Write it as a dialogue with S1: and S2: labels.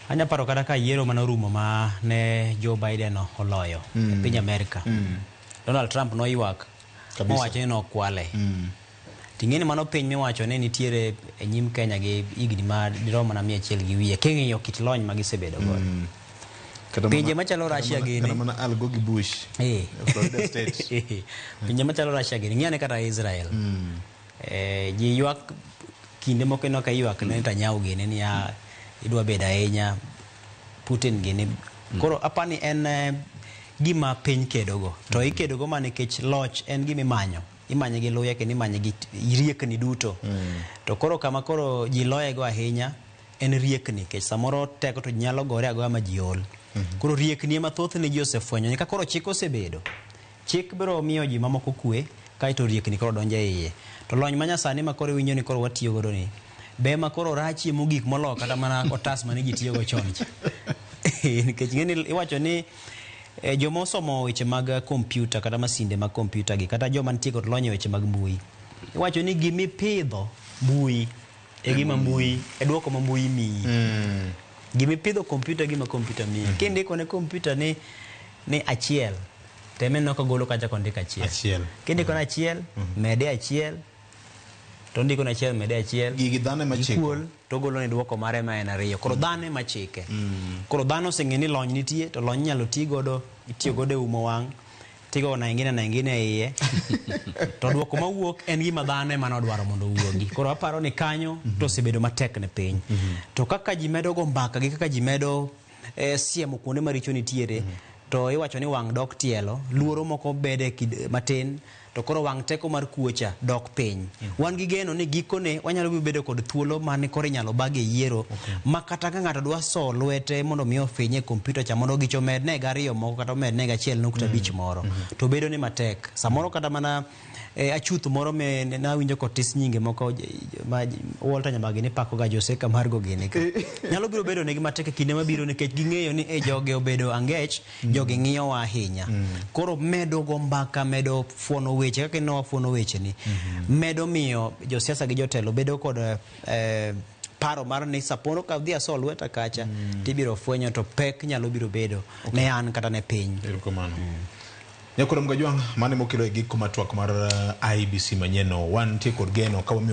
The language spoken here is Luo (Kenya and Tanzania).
S1: Anya paro kata ka yiero mane orumo ma ne Joe Biden oloyo e piny Amerika. Donald Trump noywak
S2: Kabisa.
S1: mowacho ni nokwale. Ting'e ni mano piny miwacho ni nitiere e nyim Kenya gi higni ma dirom mana 100 gi wiye king'iyo kit lony ma gisebedo godo.
S2: Kata
S1: Pinje
S2: mana-
S1: machalo
S2: kata
S1: Russia
S2: mana-
S1: gini.
S2: Kata mana Al Gore gi Bush. Florida State.
S1: Pinje machalo Russia gini, ng'i ane kata Israel. Ji ywak kinde moko ineno ka ywak ne Netanyahu gini niya idwa bedo ahinya Putin gini. Koro apani en gima piny kedogo. To ikedogo mana nikech loch en gima imanyo. Imanye gi luya kendo imanye gi riekni duto. To koro kama koro ji loyego ahinya en riekni nikech samoro teko to ji nyalo gore agoya ma ji ol. Koro riekni ema thothne ji osefwenyo ni ka koro chik osebedo, chik biro miyo ji mamoko kwe kaeto riekni koro donjo e iye. To lony ma nyasani ma koro iwinjo ni koro watiyo godo ni be ma koro rachie mogik moloyo kata mana otas mane ji tiyogo chon cha. Nikech ing'e ni iwacho ni joma osomo weche mag kompyuta kata masinde mag kompyuta gi kata joma nitie kod lony e weche mag mbui iwacho ni gimipidho mbui e gima mbui e duoko ma mbui miyi. Gimipidho kompyuta e gima kompyuta miyi. Kindiko ne kompyuta ni achiel to ema ineno kogolo kacha kondiko achiel.
S2: Achiel.
S1: Kindiko ne achiel, mede achiel, to ondiko ni achiel mede achiel.
S2: Gigi dhano ema chiko.
S1: Equal, to ogolo ni duoko mare ma en ariyo. Koro dhano ema chike. Koro dhano oseng'e ni lony nitie, to lony inyalo ti godo, itiyo godo e umo wang', tigo na ingine na ingine e iye. To duoko mawuok en gima dhano ema nodwaro mondo owuogi. Koro aparo ni kanyo to osebedo matek ne piny. To kaka ji medo go mbaka gi kaka ji medo siemo kuonde maricho nitiere, to iwacho ni wang' dok tielo, luoro moko bede matin, to koro wang' teko mar kuocha dok piny. Wan gi geno ni gikone wanyalo bedo kod thuolo mane koro inyalo bag e yiero, ma kata ka ng'ato dwa so lwete mondo mi ofinye e kompyuta cha mondo gicho omedne gi ariyo moko kata omedne gi 1.5 moro, to bedo ni matek. Samoro kata mana achuth moro me nawinjo kotis nyinge moko ma Walter Nyamagi ni pako ga Jose Camargo gini ka. Nyalo biro bedo negi matek e kinde mabiro nikech ging'eyo ni jogi obedo angech, jogi ng'iyowa ahinya. Koro medo go mbaka, medo fuono weche kaka ineno wafuono weche ni, medo miyo josiasa gi jotelo bedo kod paro mar ni saporo ka adhi aso lweta kacha, tibiro fwenyo to pek nyalo biro bedo ne an kata ne piny.
S2: Erokamano. Nyakoro Mgajwang', mano emokelo e giko mar twak mar IEBC manyien no. Wantie kod geno ka wamiyo